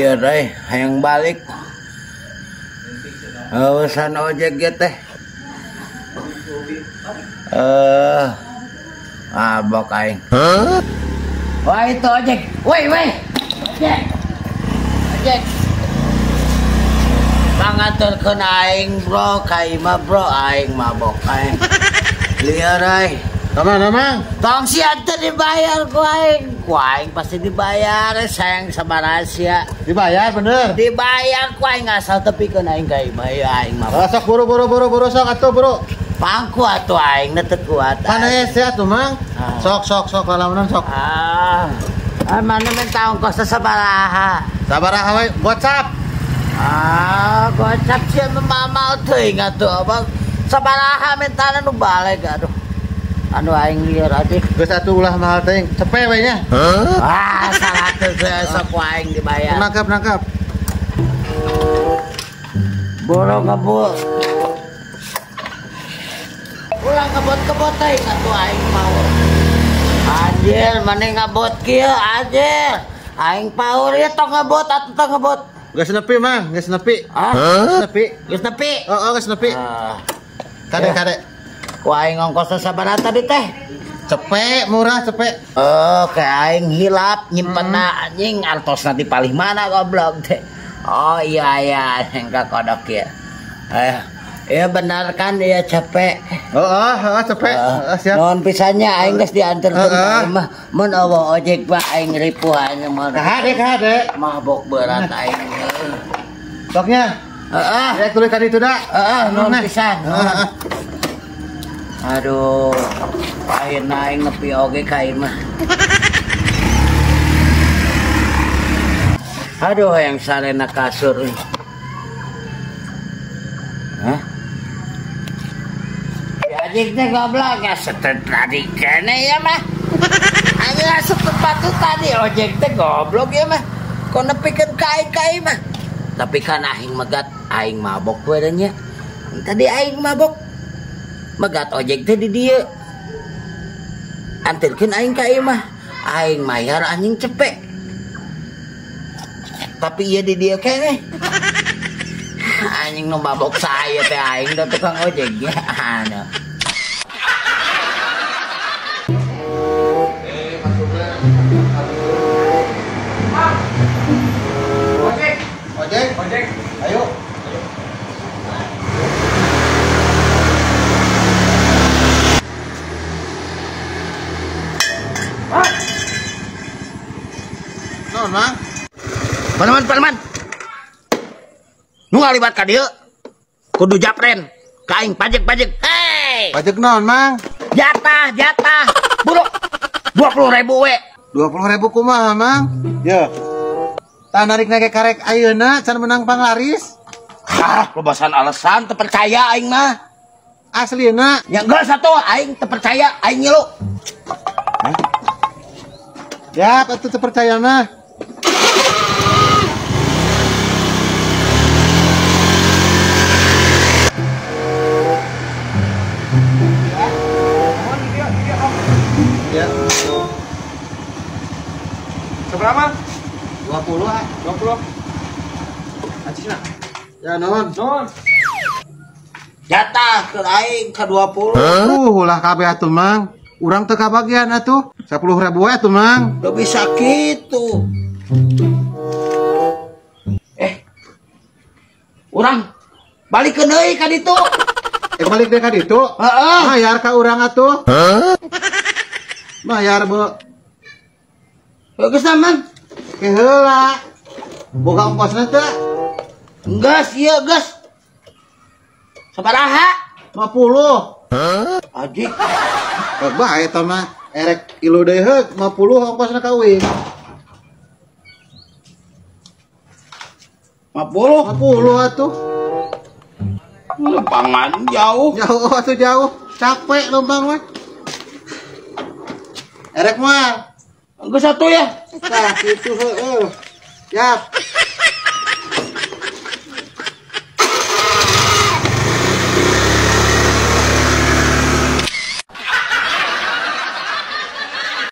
Lieur euy, hayang balik. Urusan ojek ge teh. Mabok aing. Wah itu ojek. Woi woi. Ojek. Ojek. Pangaturkeun aing bro, ka imah bro, aing mabok aing. Lieur euy. Mana mang? Tong sia teu dibayar ku aing. Ku aing pasti dibayar, sayang sama rahasia. Dibayar bener? Dibayar ku aing asal tepikeun aing ka imah ya aing mah. Sok buru buru buru buru sok atuh buru. Pangku atuh aing teu kuat. Mana hese atuh mang? Sok sok sok lalamunan sok. Ah mana minta ongkos sabaraha? Sabaraha we gocap. Ah gocap sia mamamal teuing atuh abang. Sabaraha mintana nu balik aduh. Anu aing lieur aja. Geus atuh ulah mahal teuing, cepe we nya. Ah, 100 sok ku aing dibayar. Nangkap nangkap. Boro ngebut. Ulah ngebot-ngebot teuing atuh aing mau. Anjir, maneh ngebot kieu anjir. Aing paur ieu tong ngebot atuh tong ngebot. Geus nepi mang, geus nepi. Ah, geus nepi. Geus nepi. Heeh, geus nepi. Kade kade. Ku aing ongkosna sabaraha tadi teh? Cepek, murah cepek. Oh, ke aing hilap nyimpenna anjing artosna di palih mana goblok teh. Oh iya iya, aing ka kodok ya. Iya benar kan iya cepek. Heeh, heeh cepek. Siap. Nuhun pisannya aing geus dianterkeun ka imah. Mun eueuh ojek mah aing ripuh aing mah. Kahade kahade. Mabok berat aing. Soknya. Heeh. Ya tulis tadi itu dah. Heeh, nuhun pisan. Aduh, akhirnya aing nepi oge ka imah. Aduh, yang sarena kasur. Hah? Ya anjing teh goblok, setet tadi kene ya mah. Anjing asup tempat tuh tadi ojek teh goblok ya mah. Kok nepikeun ka aing ka imah. Tapi kan aing megat, aing mabok we nya. Tadi aing mabok. Megat ojek teh di dieu. Anterkeun aing ka imah. Aing mayar anjing cepek. Tapi ieu di dieu keneh. Anjing nu mabok saya teh aing da tukang ojek ya. Anu. Ojek, ojek, ojek. Ayo. Mang. Paneman, paneman. Nu ngalibat ka dieu. Kudu japren. Ka aing pajek-pajek. Hei. Pajek naon, Mang? Jatah, jatah. Buru. 20.000 we. 20.000 kumaha, Mang? Ye. Tah narik nage karek ayeuna can menang panglaris. Hah, lobasan alasan teu percaya aing mah. Aslina. Ya geus atuh aing teu percaya, aing ngilu. Hah? Ya, atuh teu percaya mah. Ya. Seberapa? 20 ah. 20. Acisna. Ya non. Non. Jatah ke aing ke 20. Ulah kabeh atuh Mang. Urang teu kabagian atuh. 10.000 we atuh Mang. Teu bisa kitu. Urang balikeun deui ka ditu. Balik deui ka ditu? Heeh. Bayar ka urang atuh. Bayar, Bu. Geus Mang. Ke heula. Boga ongkosna teu? Geus ieu geus. Sabaraha? 50. Hah? Anjing. Bae eta mah erek ilu deui heuk 50 ongkosna ka uing. 50? 50 atuh. Lempangan jauh. Jauh atuh jauh. Capek lempang mah. Erek mah. Geus satu ya. Tah kitu heueuh. Siap.